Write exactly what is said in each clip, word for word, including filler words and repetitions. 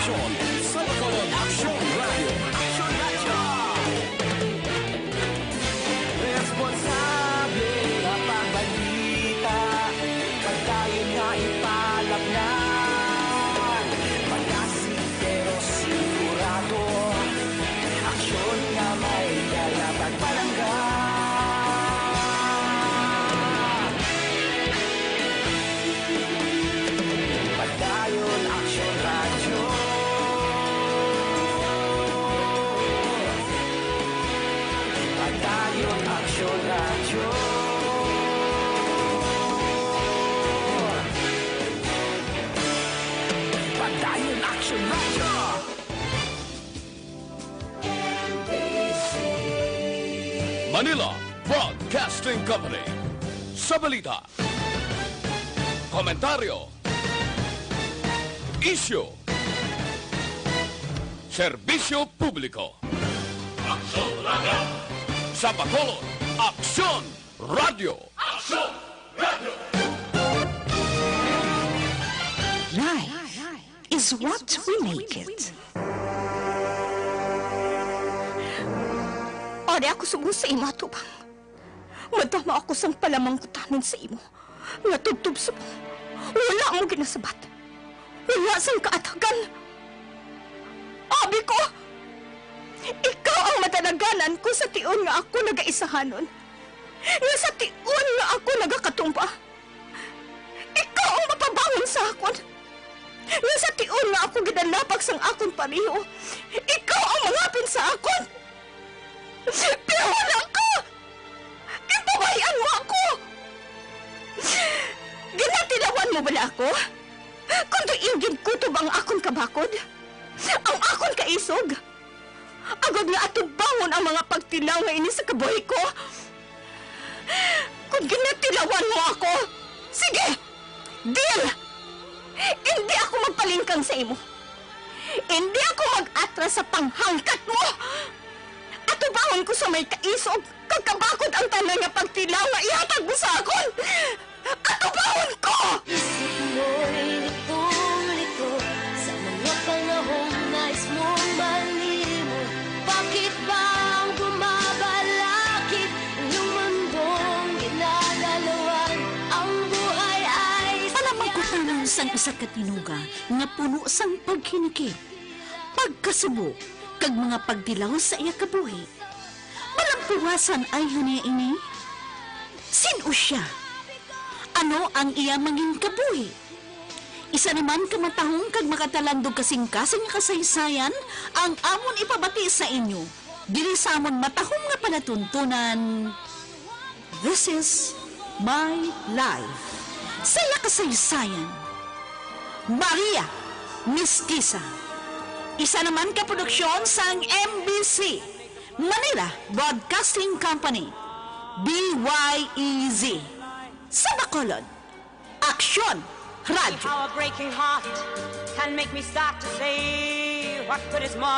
Sa Bacolod, Aksyon Radio. Aksyon Radio. Responsable nga pagbalita, pagdayon nga ipalapnan. Malasig pero sigurado, aksyon nga may kalatag, palangga. Padayon Aksyon Radyo. Padayon Aksyon Radyo. Padayon Aksyon Radyo. Manila Broadcasting Company. Sa balita, komentaryo, isyu, serbisyo publiko. Aksyon Radio! Sa Bacolod, Aksyon Radio! Aksyon Radio! Life is what we make it. Ari ako sugo sa imo atubang. Madamo ako sang palamangkutanon sa imo, nga tubtob subong wala mo ginasabat, wala sang kaatagan. Abi ko, ikaw ang madalaganan ko sa tion nga ako nagaisahanon, nga sa tion nga ako nagakatumba. Ikaw ang mapabangon sa akon, nga sa tion nga ako ginalapag sang akon pareho, ikaw ang mangapin sa akon. Pero wala ka! Ginpabay-an mo ako! Ginatilawan mo bala ako? Kon diin ginkutob ang akon kabakod, ang akon kaisog, agod nga atubangon ang mga pagtilaw nga ini sa kabuhi ko? Kon ginatilawan mo ako, sige! Deal! Indi ako magpalingkang sa imo. Indi ako mag-atras sa panghangkat mo. Atubangon ko sa may kaisog kag kabakod ang tanan nga pagtilaw nga ihatag mo sa akon. Atubangon ko! Isip mo'y litong-lito sa mga panahong nais mong malimot. Bakit ba ang bumabalakid inyong mundong ginagalawan? Ang buhay ay Palamangkutanon sang isa ka tinuga nga puno sang paghinikit, pagkasubo, kag mga pagtilaw sa iya kabuhi. Malampuwasan ay hania ini? Sin-o sia? Ano ang iya mangin kabuhi? Isa naman ka matahom kag makatalandog kasingkasing nga kasaysayan ang amon ipabati sa inyo diri sa amon matahom nga palatuntunan. This is my life. Sa iya kasaysayan, Maria Mestiza. Isa naman ka produksyon sang M B C, Manila Broadcasting Company, B Y E Z. Sa Bacolod, Aksyon Radyo. How a breaking heart can make me start to say what good is mine.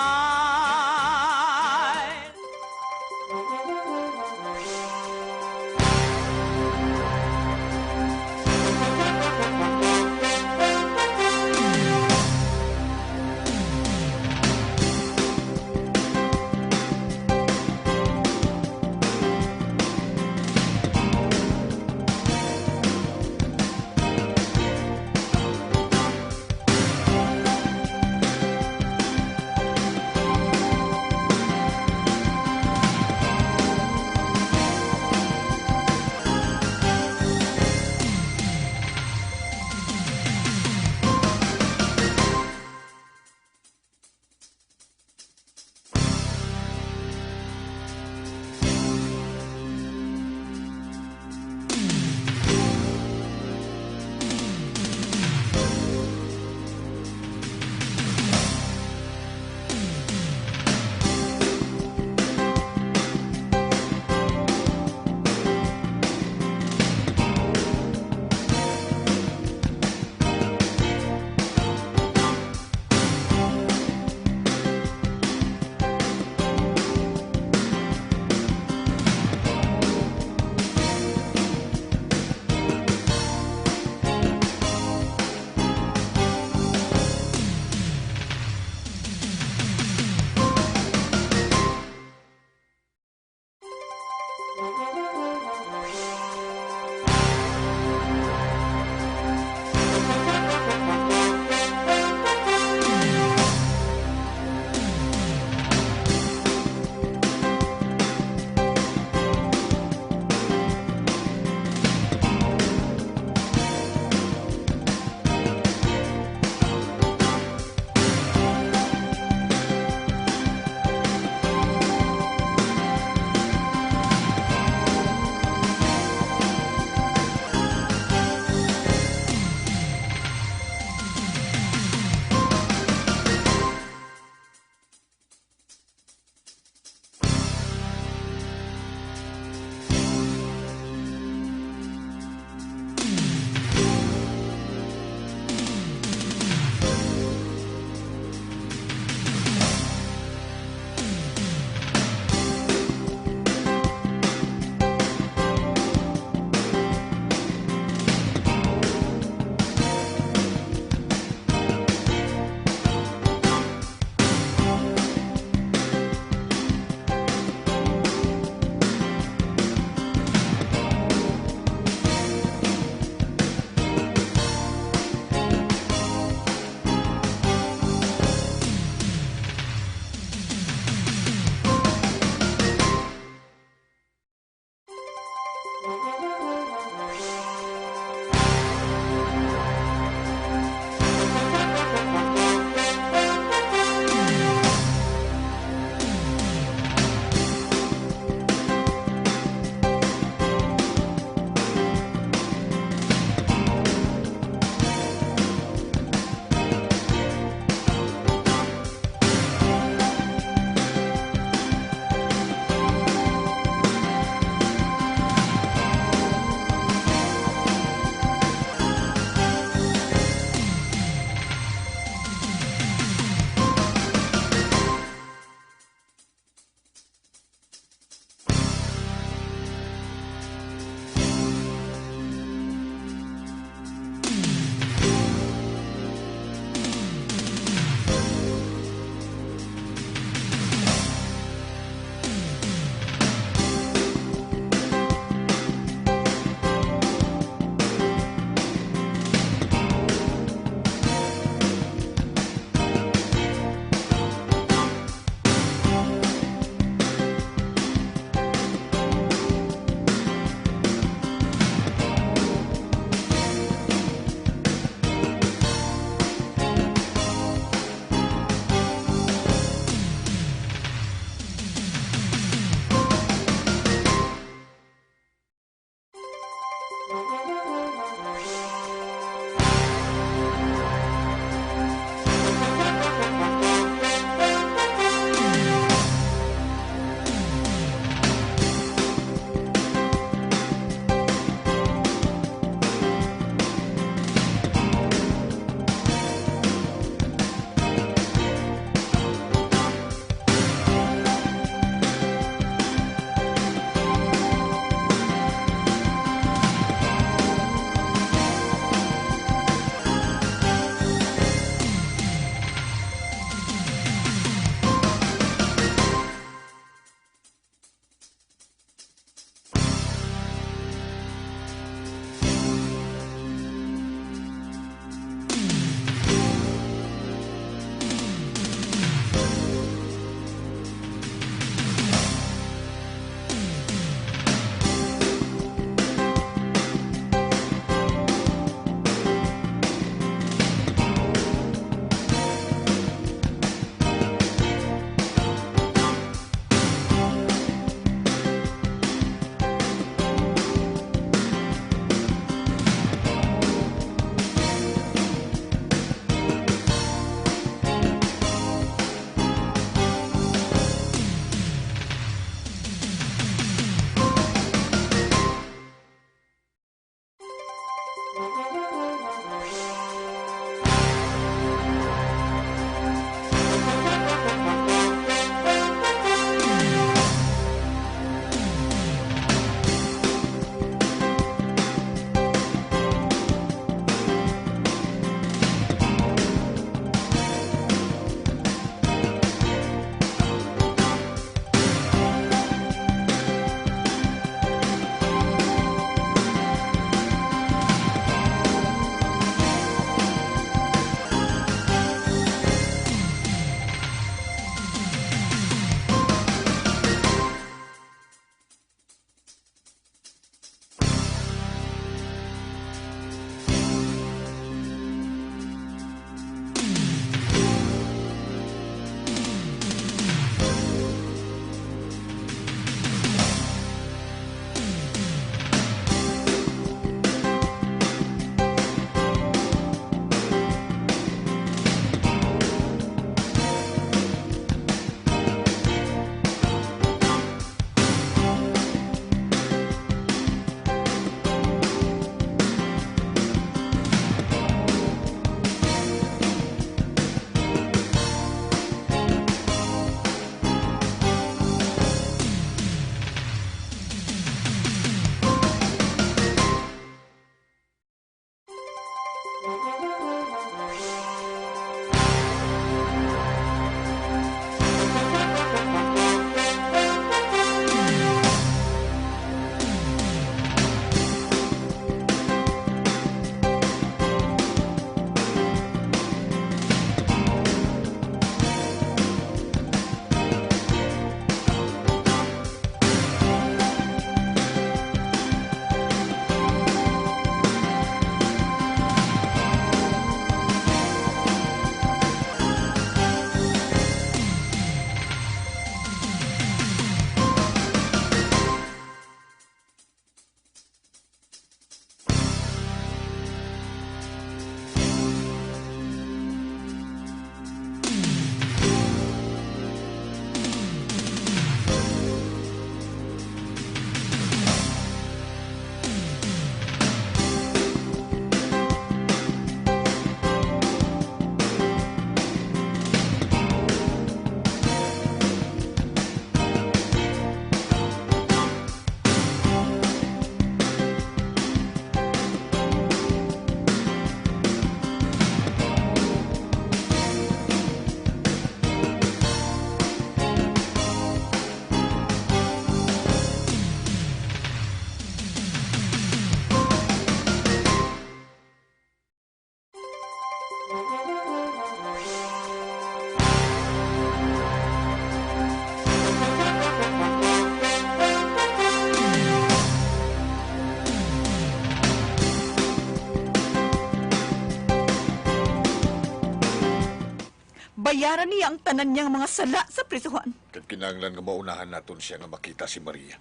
Bayaran niya ang tanan niya nga mga sala sa prisuhan. Kag kinahanglan nga maunahan naton siya nga makita si Maria,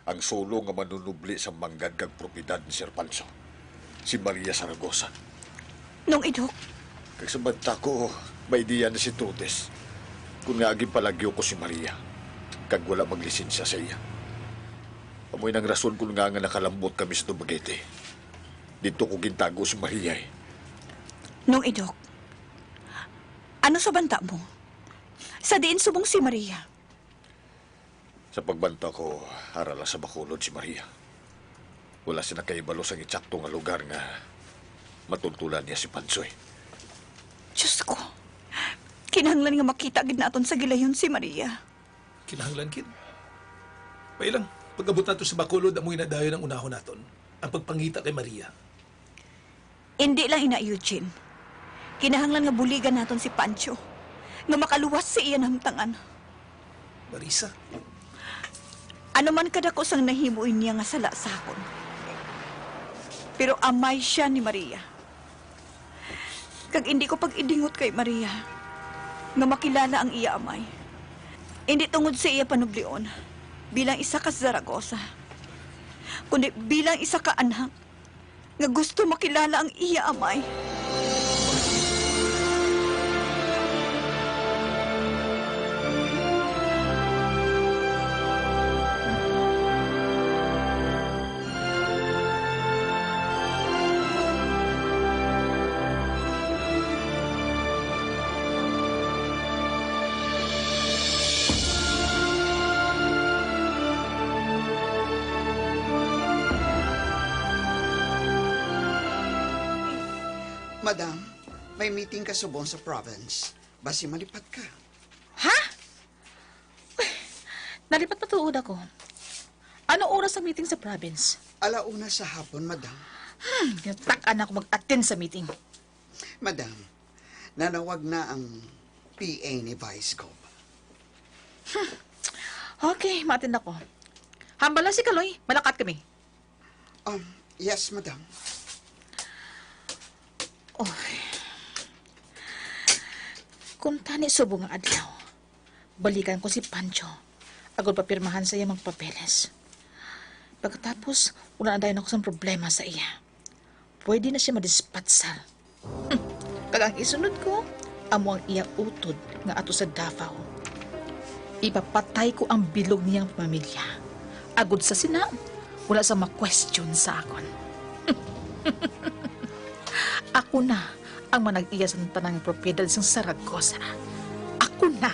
ang sulo nga manunubli sang manggad kag propiedad ni Sir Pancho, si Maria Saragosa. Nong idok. Kag sa banta ko, may ideya na si Totes kon ngaa ginpalagyo ko si Maria, kag wala maglisensya sa iya. Amo ina ang rason kon ngaa nga nakalambot kami sa Dumaguete. Didto ko gintago si Maria, eh. Nong idok, ano sa banta mo? Sa diin subong si Maria? Sa pagbanta ko, ara lang sa Bacolod si Maria. Wala sila nakahibalo sang eksakto nga lugar nga matultulan niya si Pancho. Diyos ko, kinahanglan nga makita gid naton sa gilayon si Maria. Kinahanglan gid. Pailang, pag-abot nato sa Bacolod, amo na dayon ang unahon naton, ang pagpangita kay Maria. Indi lang ina, Eugene. Kinahanglan nga buligan naton si Pancho nga makaluwas sa iya nahamtangan. Marisa. Ano man kadako sang nahimo niya nga sala sa akon, pero amay sia ni Maria. Kag indi ko pag-idingot kay Maria nga makilala ang iya amay. Indi tungod sa iya panublion bilang isa ka Zaragoza, kundi bilang isa ka anak nga gusto makilala ang iya amay. Madam, may meeting ka subong sa province. Basi malipat ka. Ha? Uy, nalipat pa tuod ako. Ano oras ang meeting sa province? Ala una sa hapon, madam. Hmm, tak-an ako mag-attend sa meeting. Madam, nanawag na ang P A ni Vice Gov. Hmm. Okay, ma-attend ako. Hambal lang si Kaloy, malakat kami. Um, yes, madam. Oh. Kung tani subong nga adlaw, balikan ko si Pancho agod papirmahan sa iya mga papeles. Pagkatapos, wala na dayon ako sang problema sa iya. Pwede na siya madispatsal. Hmm. Kag ang isunod ko, amo ang iya utod nga ato sa Davao. Ipapatay ko ang bilog niyang pamilya. Agod sa sina, wala sa ma-question sa akon. Ako na ang manag-iya sa tanang propiedad sang Saragoza. Ako na.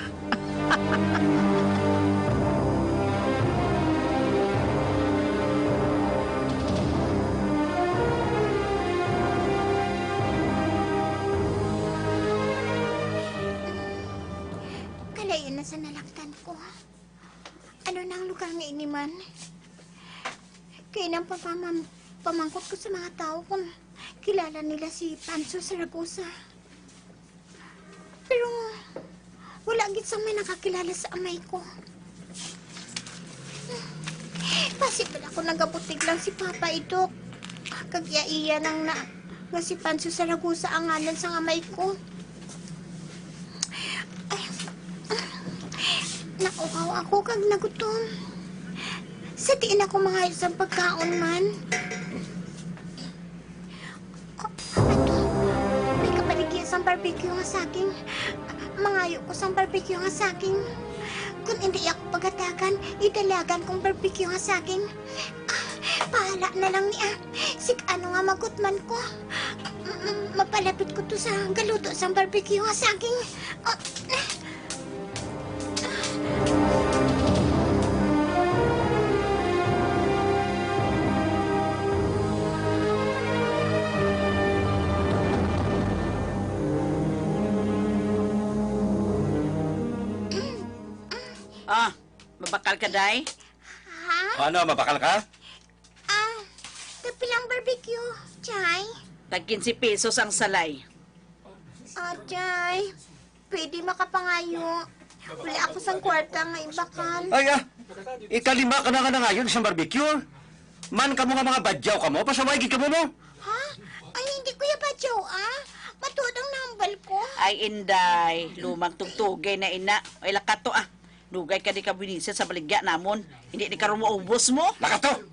Kalayo na sa nalaktan ko. Ano na ang lugar nga ini man? Kay nang papamam-, pamangkot ko sa mga tawo kung kilala nila si Pancho Saragosa. Pero wala gid sang may nakakilala sa amay ko. Basi bala ko nagabutig lang si Papa, Idok. Kag iya-iya nang na nga si Pancho Saragosa ang ngalan sang amay ko. Ay, nauhaw ako kag nagutom. Sa diin ako mangayo sang pagkaon man? Ato, may kabaligya sang barbecue nga saging. Mangayo ko sang barbecue nga saging. Kon indi ako pagatagan, idalagan kong barbecue nga saging. Ah, bahala na lang ni, ah. Sig ano nga magutman ko. Mm, mapalapit ko to sa galuto sang barbecue nga saging. Ah, ah. Ah, mabakal ka, day? Ha? Ano, mabakal ka? Ah, tagpila ang barbecue, Chay? Tag quince pesos ang salay. Ah, Chay, pwede makapangayo. Wala ako sang kwarta nga ibakal. Ay, ah, ikalima ka na nga nangayo sang barbecue. Man kamo nga mga badyaw kamo, pasaway gid kamo mo. Ha? Ay, hindi ko ya badyaw, ah. Matuod ang nahambal ko. Ay, Inday, lumang tugtugay na ina. Ay, lakato ah. Dugay ka di ka binisit sa baligya namon. Hindi di ka maubos mo. Lakato!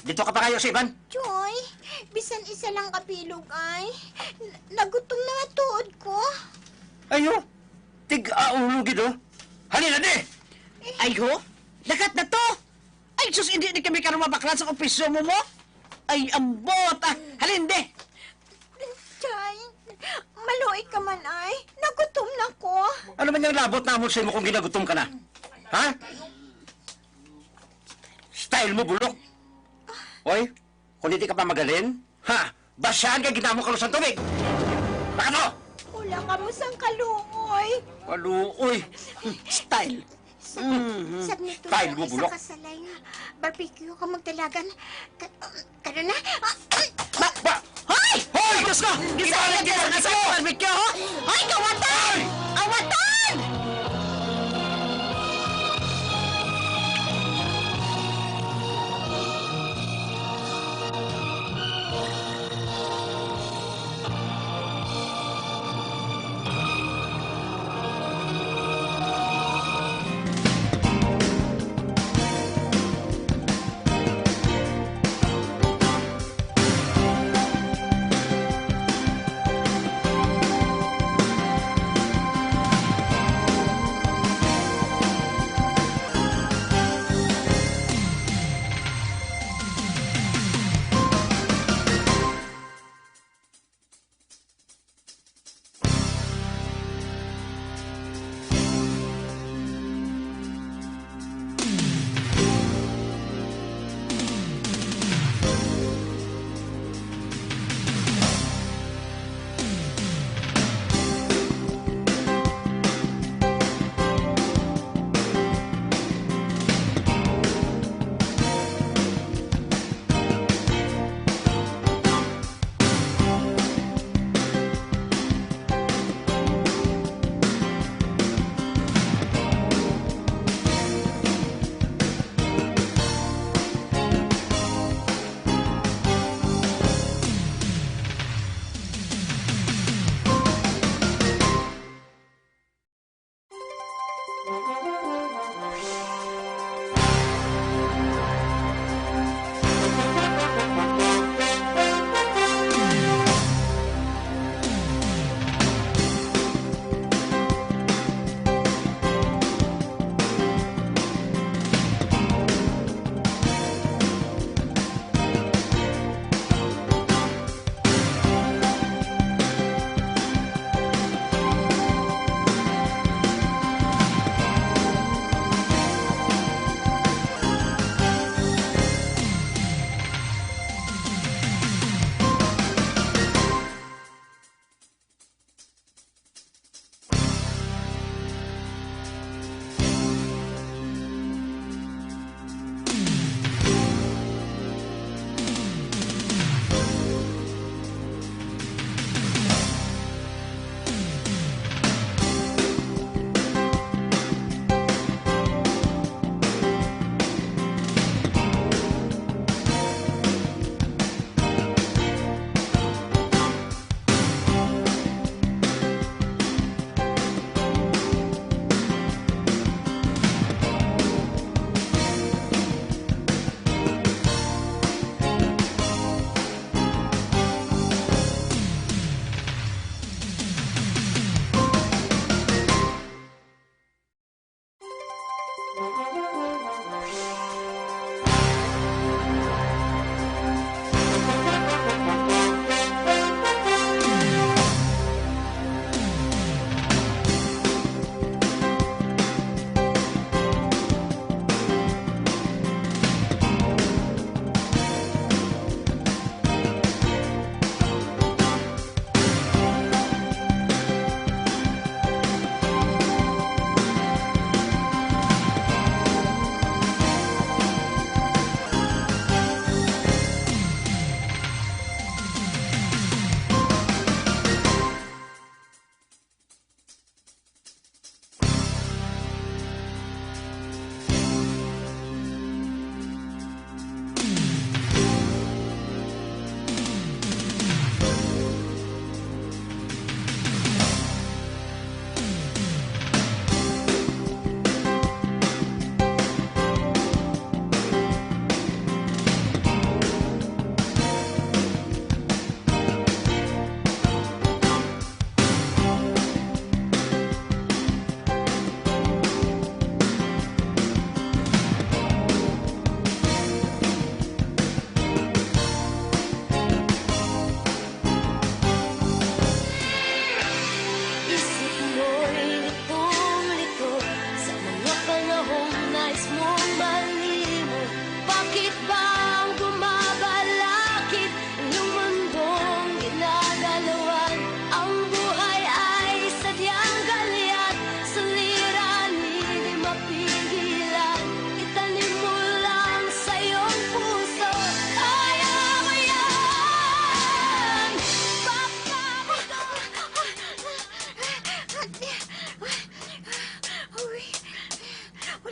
Dito ka pa kayo sa iban? Joy, bisan isa lang ka bilog ay. N- nagutom na nga tuod ko. Ayo, tig-aulo gid oh. Halina di! Ay ho, dakat na to. Ay, sus, hindi di kami karon mabaklan sa opisyo mo mo. Ay, ambot ah. Halin di. Chay, maluoy ka man ay. Nagutom na ko. Ano man yung labot namon sa imo kung ginagutom ka na? Ha? Style mo, bulok. Oy, kung hindi ka pa magaling, ha? Basyahan ka ginamo ka sa tubig. Baka to? Wala ka mo sang kaluoy. Kaluoy. Style. Saglit, Mhm. saglit, Style mo, isa bulok. ka sa line. Barbecue ka magdalagan. Ka- Karon na? Ah, ah, Ba? Hoy! Hoy! Diyos ko! Ginamit Ginamit ka ka sa sa barbecue, ho? Hoy, kawatan! Hoy! Kawatan!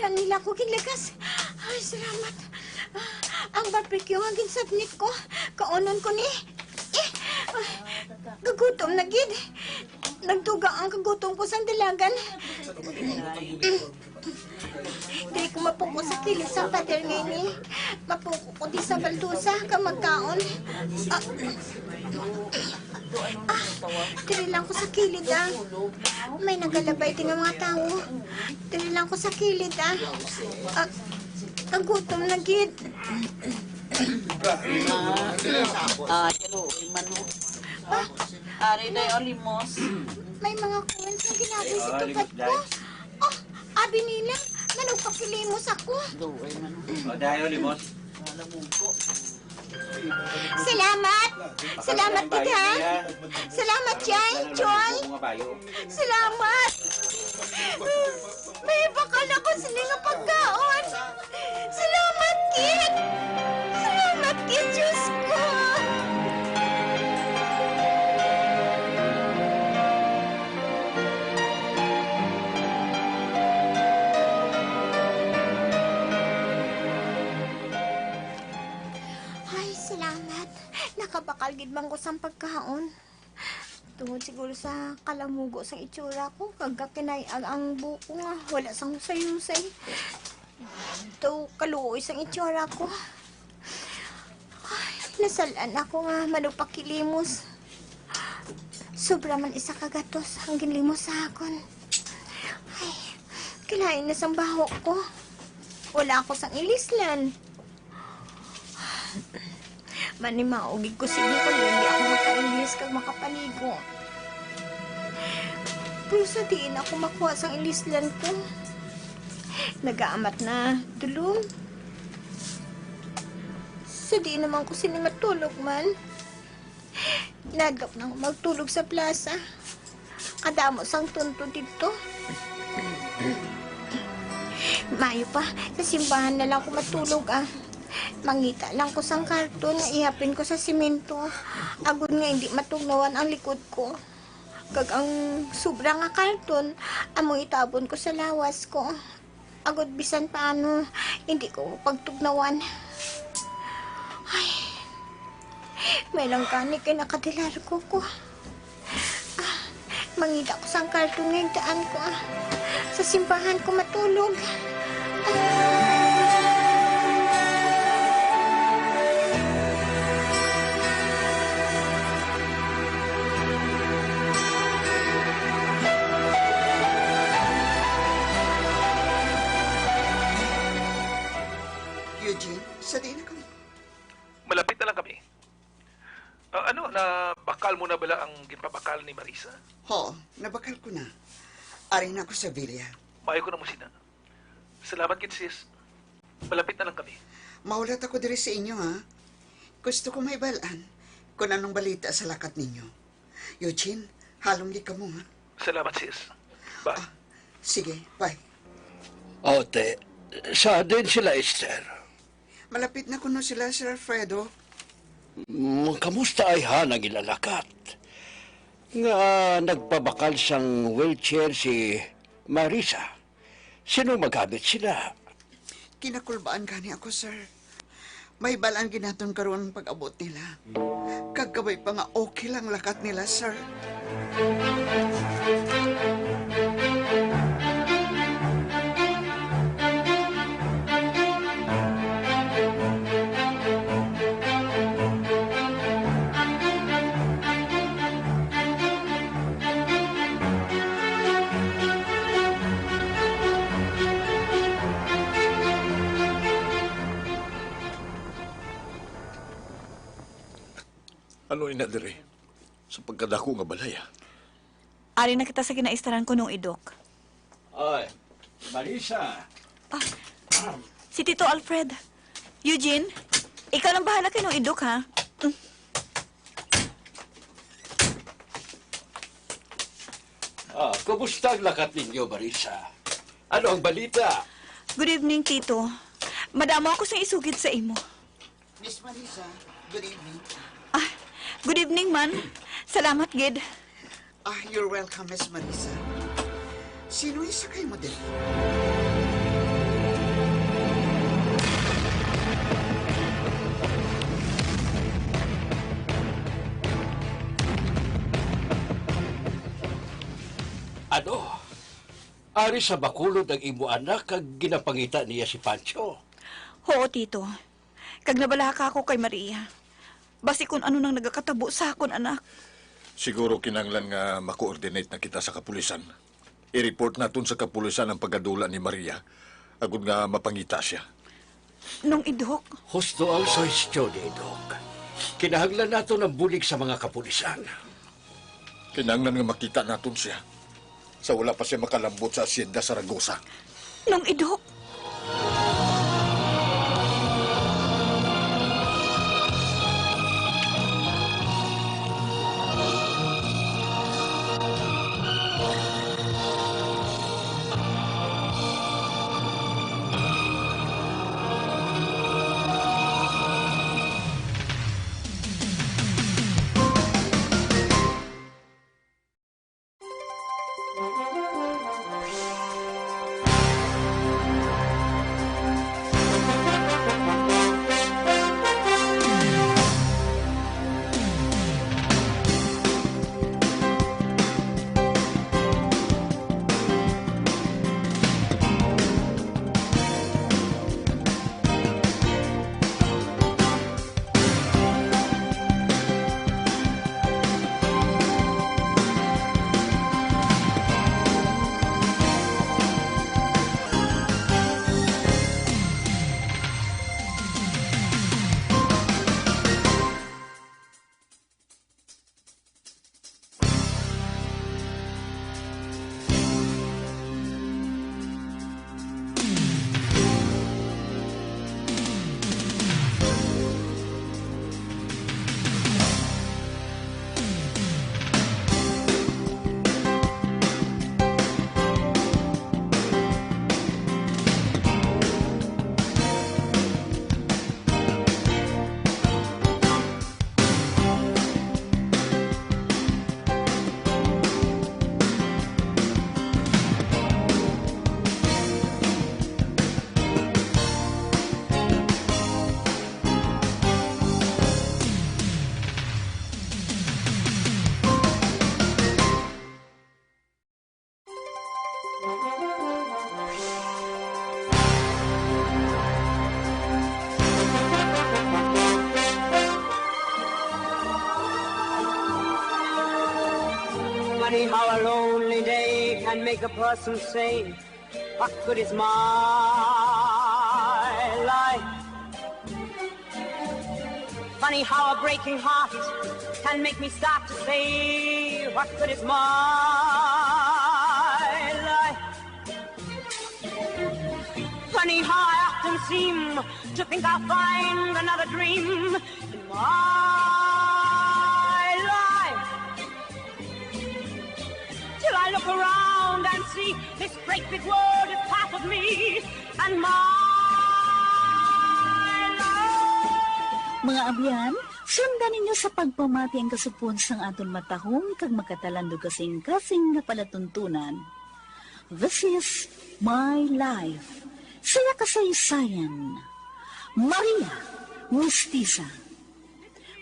Kanila ko ginlagas. Ay, salamat. Ah, ang barbecue nga ginsubmit ko, kaunon ko ni. Eh, ah, kagutom na gid. Nagduga ang kagutom ko sang dalagan. Diri ko mapuko sa kilid sang pader nga ini. Mapuko ko di sa baldosa kag magkaon. Ah, ah, diri lang ko sa kilid, ah. May nagalabay din nga mga tawo. Diri lang ko sa kilid, ah. Ah, kagutom na gid. Ah, hello, Emmanuel. Ah, Ari day olimos. May mga coins na ginaboy sa tupad ko. Oh, abi nila, manugpakilimos ako. Hello, Emmanuel. O, dayo, limos. Alam mo ko. Salamat! Salamat, Tita! Salamat, Jay! Joy! Salamat! May bakal ako sini nga pagkaon! Salamat, Kit! Salamat, Kit, Diyos ko! Ay, salamat. Nakabakal gid man ko sang pagkaon. Tungod siguro sa kalamugo sang itsura ko, kag kakinay-ag ang buko nga wala sang usay-usay. Daw kaluoy sang itsura ko. Ay, nasal-an ako nga manugpakilimos. Sobra man isa ka gatos ang ginlimos sa akon. Ay, kalain na sang baho ko. Wala ako sang ilislan. Manimaugig ko sini kung hindi ako makailis kag makapaligo. Pero sa diin ako makuha sang ilislan ko? Nagaamat na dulom. Sa diin naman ko sini matulog man? Nagap na ako magtulog sa plaza. Kadamo sang tunto didto. Mayo pa, sa simbahan na lang ko matulog, ah. Mangita lang ko sang karton nga ihapin ko sa simento, agod nga hindi matugnawan ang likod ko. Kag ang sobra nga karton, amo itabon ko sa lawas ko. Agod bisan paano, hindi ko pagtugnawan. Ay, may lang gani kay nakadilargo ko. Ah, mangita ko sang karton nga igdaan ko, ah. Sa simbahan ko matulog. Ah. Eugene, sa diin na kamo? Malapit na lang kami. Ah, ano, nabakal mo na bala ang ginpabakal ni Marisa? Ho, nabakal ko na. Ari na ako sa villa. Maayo ko na mo sina. Salamat gid, sis. Malapit na lang kami. Mahulat ako diri sa inyo, ha? Gusto ko mahibal-an kung anong balita sa lakat ninyo. Eugene, halong gid kamo, ha? Salamat, sis. Bye. Ah, sige, bye. Ate, sa din sila, Esther? Malapit na kuno sila, Sir Alfredo. Mm, kamusta ay han ang ila lakat? Nga nagpabakal sang wheelchair si Marisa? Sino magamit sila? Kinakulbaan gani ako, sir. Mahibal-an gid naton karon ang pag-abot nila. Kag kabay pa nga okay lang lakat nila, sir. Ano ina diri? Sa pagkadako nga balay, ah. Ari na kita sa ginaistaran ko nung idok. Ay, Marisa. Ah, si Tito Alfred. Eugene, ikaw lang bahala kay nung idok, ha? Mm. Ah, kumusta ang lakat ninyo, Marisa? Ano ang balita? Good evening, Tito. Madamo ako sing isugid sa imo. Miss Marisa, good evening. Ah, good evening, man. Salamat gid. Ah, you're welcome, Miss Marisa. Sino isa kay mo diri? Ari sa Bacolod ang imo anak kag ginapangita niya si Pancho. Huo, Tito. Kag nabalaka ako kay Maria. Basi kun ano nang nagakatabo sa akon anak. Siguro kinahanglan nga ma-coordinate na kita sa kapulisan. I-report naton sa kapulisan ang pagkadula ni Maria, agod nga mapangita sia. Nong Idok. Husto ang suhestyon ni Idok. Kinahanglan naton ang bulig sa mga kapulisan. Kinahanglan nga makita naton sia sa wala pa sia makalambot sa Hacienda Zaragoza. Nong Idok. Funny how a lonely day can make a person say, "What good is my life?" Funny how a breaking heart can make me start to say, "What good is my life?" Funny how I often seem to think I'll find another dream in my life. Till I look around and see this great big world is part of me and my life. Mga abyan, sundan ninyo sa pagpamati ang kasugpon sang aton matahom kag makatalandog kasing-kasing nga palatuntunan. This is My Life. Saya kasaysayan. Maria, Mistisa.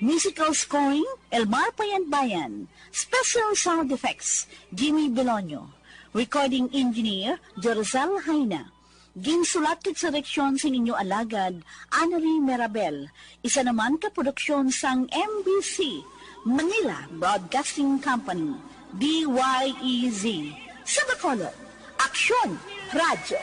Musical scoring, Elmar Payanbayan. Special sound effects, Jimmy Belonio. Recording engineer, Jorzel Jaina. Ginsulat kag direksyon sa inyo alagad, Annelie Merabel. Isa naman ka produksyon sang M B C, Manila Broadcasting Company, D Y E Z. Sa Bacolod, Aksyon Radyo.